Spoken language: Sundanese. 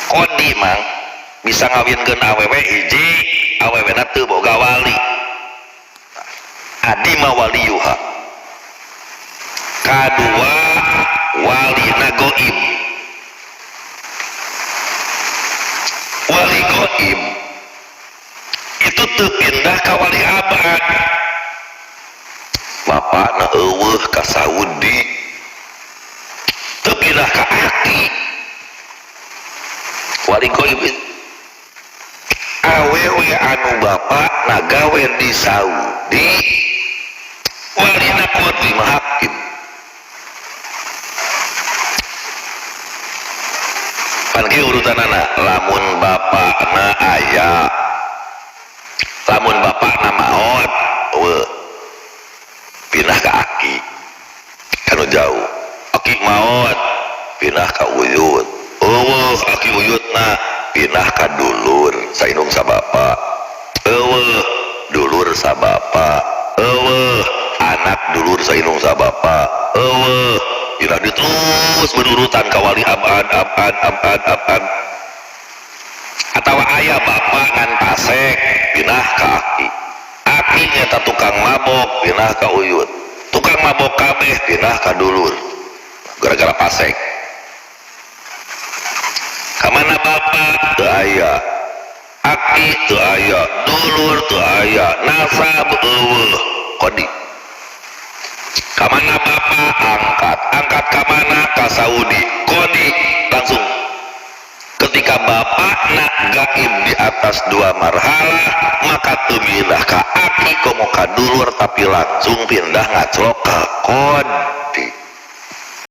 Kodi mang bisa ngawinkeun awewe hiji, awewena teu boga wali, adima waliyuha. Kadua, walina goib. Wali goib itu teu pindah ka wali abad. Bapakna eueuh ka Saudi, teu pindah ka aki. Wali goib itu awewe anu bapak nagawe di Saudi, walina qadhi hakim. Pan kieu urutanana, lamun bapakna aya, lamun bapakna maot, eueuh, pindah ka aki kanu jauh. Aki maot, pindah ka uyut. Eueuh aki uyutna, pindah ka dulur saindung sabapa. Eueuh dulur sabapa, eueuh anak dulur saindung sabapa, eueuh, pindah di terus berurutan ka wali abad abad abad abad. Atawa aya bapak ngan pasek, pindah ka aki. Aki nyata tukang mabok, pindah ka uyut. Tukang mabok kabeh, pindah ka dulur gara-gara pasek. Kamana bapak? Teu aya. Aki teu aya, dulur teu aya, nasab eueuh, kodi. Kamana bapak? Angkat. Angkat kamana? Ka Saudi. Kodi langsung. Ketika bapak nak gaib di atas dua marhalah, maka teu pindah ka aki komo ka dulur, tapi langsung pindah ngaclok ka kod.